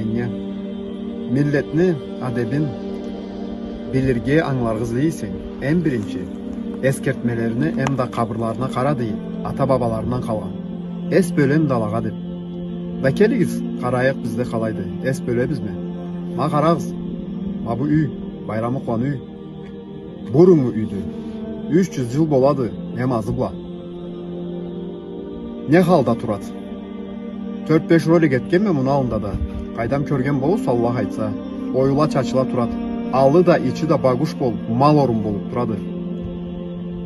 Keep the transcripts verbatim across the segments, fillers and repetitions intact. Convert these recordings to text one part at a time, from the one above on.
Энге, миллетни адебин билирге, ангыларгъа излей эсенг, эм биринчи, эсгертмелерине эмда къабырларына къара, дейди, ата-бабаларындан къалгъан. Эс бёлемиди алагъа деп. Да келигиз, къарайыкъ бизде къалайды. Эс бёлебизми? Ма къарагъыз. Ма бу юй, Байрамукъланы юй. Буруннгу юйдю. Юч джюз джыл болады, эм азы бла. Не халда турады? Тёрт-беш ролик этгенме муну аллында да. Къайдам, кёрген болурсуз, Аллах айтса. Оюла-чачыла турады. Алы да, ичи да багуш болуп, мал орун болуп турады.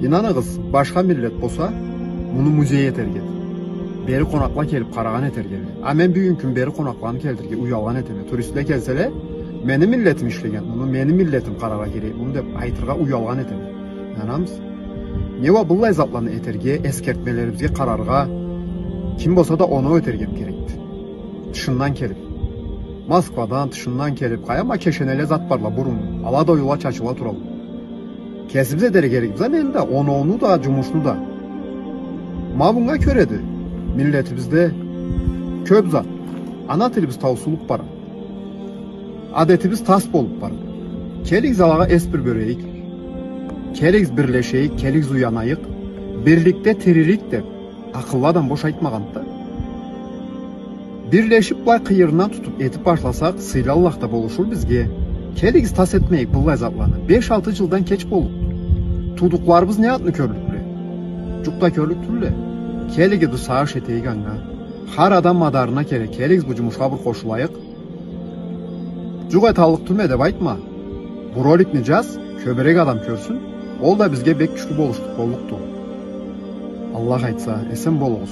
Ийнаныгъыз, башха миллет болса, муну музей этерге эди. Бери къонакъла келип къарагъан этерге эди. А мен бюгюн кюн бери къонакъланы келтирирге уялгъан этеме. Туристле келселе, мени миллетим ишлеген муну, мени миллетим къараргъа керек муну деп айтыргъа уялгъан этеме. Ийнанамысыз? Не уа быллай затланы этерге, эсгертмелерибизге къараргъа, ким болса да оноу этерге керекди. Тышындан келип. Москвадан, тышындан келип, къая ма кешенеле зат барла буруннгу. Ала да оюла-чачыла турала. Кесибиз этерге керекбиз, а, нени да, оноуну да, джумушну да. Ма мынга кёреди миллетибизде кёп зат. Ана тилибиз таусулуп бара. Адетибиз тас болуп бара. Келигиз, алагъа эс бир бёлейик. Келигиз, бирлешейик, келигиз, уянайыкъ. Бирликде тирилик деп акъыллы адам бош айтмагъанды да. Бирлешип, былай къыйырындан тутуп этип башласакъ, сыйлы Аллах да болушур бизге. Келигиз, тас этмейик быллай затланы. Беш-алты джылдан кеч боллукъду. Туудукъларыбыз не затны кёрлюкле? Джукъ да кёрлюк тюлле. Келигиз, бир сагъыш этейик анга. Хар адам мадарына келе, келигиз, бу джумушха бир къошулайыкъ. Джукъ, эталлыкъ тюлме деп айтма. Бу роликни джаз, кёбюрек адам кёрсюн. Ол да бизге бек кючлю болушлукъ боллукъду. Аллах айтса, эсен болугъуз.